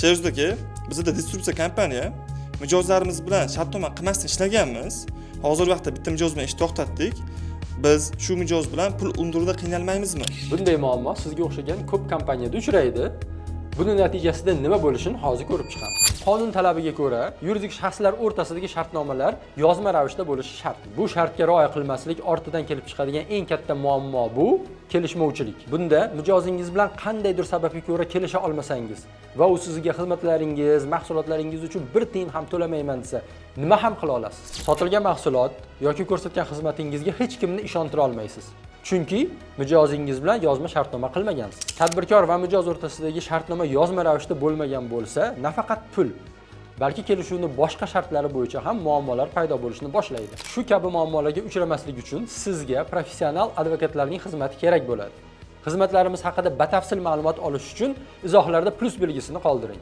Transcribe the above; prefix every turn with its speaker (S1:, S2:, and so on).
S1: Sherzod aka, bizda distributsiya kompaniya mijozlarimiz bilan shartnoma qilmasdan ishlaganmiz. Hozirgi vaqtda bitta mijoz bilan ish to'xtatdik. Biz shu mijoz bilan pul undiruvda qiynalmaymizmi?
S2: Bunday muammo sizga o'xshagan ko'p kompaniyada uchraydi. Buni natijasida nima bo'lishini hozir ko'rib chiqamiz. Qonun talabiga ko'ra, yuridik shaxslar o'rtasidagi shartnomalar yozma ravishda bo'lishi shart. Bu shartga rioya qilmaslik ortidan kelib chiqadigan eng katta muammo bu kelishmovchilik. Bunda mijozingiz bilan qandaydir sababga ko'ra kelisha olmasangiz va u sizga xizmatlaringiz, mahsulotlaringiz uchun bir tiyin ham to'lamayman desa, nima ham qila olasiz? Sotilgan mahsulot yoki ko'rsatgan xizmatingizga hech kimni ishontira olmaysiz. Chunki mijozingiz bilan yozma shartnoma qilmagansiz. Tadbirkor va mijoz o'rtasidagi shartnoma yozma ravishda bo'lmagan bo'lsa, nafaqat pul, balki kelishuvni boshqa shartlari bo'yicha ham muammolar paydo bo'lishni boshlaydi. Shu kabi muammolarga uchramaslik uchun sizga professional advokatlarning xizmati kerak bo'ladi. Xizmatlarimiz haqida batafsil ma'lumot olish uchun izohlarda plyus belgisini qoldiring.